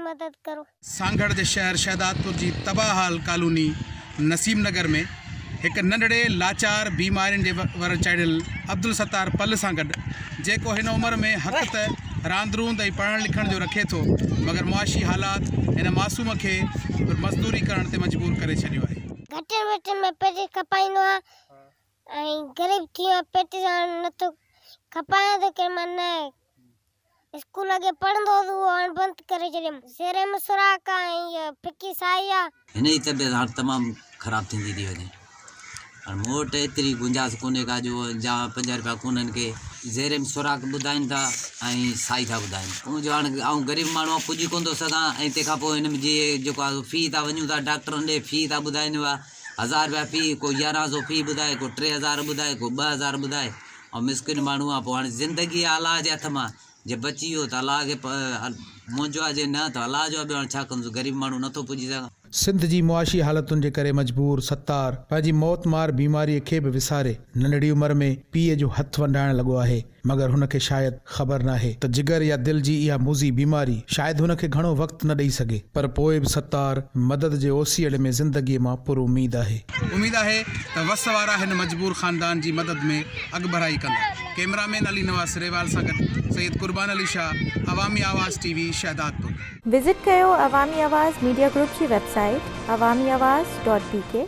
مدد ڪرو. سانگهڙ جي شهر شهدادپور جي تباهه حال ڪالوني نسيم نگر ۾ هڪ ننڍڙي لاچار بيمارين جي ور چڙهيل عبدالستار پل سان گڏ جيڪو هن عمر ۾ حق ته راند روند ۽ پڙهڻ لکڻ جو رکي ٿو مگر معاشي حالات هن معصوم کي مزدوري ڪرڻ تي مجبور ڪري ڇڏيو آهي. گهٽين وٽين ۾ پيٽيس کپائيندو آهيان ۽ غريب ٿي ويو آهيان پيٽيس هاڻ نٿو کپايان ٿو ڪنهن مهل نه اسڪول اڳي پڙهندو هوس اهو هاڻ بند ڪري ڇڏيم. سيري ۾ سوراخ آ ۽ هيء ڦڪي سائي آ. هن جي طبيعت هاڻ تمام خراب ٿيندي ٿي وڃي. هاڻ مون وٽ ايتري گنجائش ڪونهي ڪا جو جا 5 روپيا ڪونهن ڪي. زيري ۾ سوراخ ٻڌائين ٿا ۽ سائي ٿا ٻڌائين. ان جو هاڻ آئون غريب ماڻهو آهيان پڄي ڪونه ٿو سگهان ۽ تنهن کان پوء هن ۾ جي جيڪو آهي في ٿا وڃون ٿا ڊاڪٽرن ڏي في ٿا ٻڌائين اها هزار روپيا في ڪو 11 سو في ٻڌائي ڪو 3000 ٻڌائي ڪو 2000 ٻڌائي. ۽ مسڪين ماڻهو آ پوء هاڻي زندگي آ الله جي هٿ مان جي بچي ويو ته الله کي منهنجو آ جي نه ته الله جو آ ٻيو هاڻي ڇا ڪندس غريب ماڻهو نٿو پڄي سگهان. سنڌ جي معاشي حالتن جي ڪري مجبور ستار پنهنجي موت مار بيماريء کي به وساري ننڍڙي عمر ۾ پيء جو هٿ ونڊائڻ لڳو آهي مگر هن کي شايد خبر ناهي ته جگر يا دل جي اها موذي بيماري شايد هن کي گهڻو وقت نه ڏئي سگهي پر پوء به ستار مدد جي اوسيئڙي ۾ زندگيء مان پر اميد آهي. اميد آهي ته وس وارا هن مجبور خاندان جي مدد ۾ اڳڀرائي ڪندا. ڪئميرا مين علي نواز سريوال سان گڏ Syed Qurban Ali Shah, Awami Awaz T V, Shahdadpur. Visit ڪيو عوامي آواز ميڊيا گروپ جي web site Awami Awaz dot B K.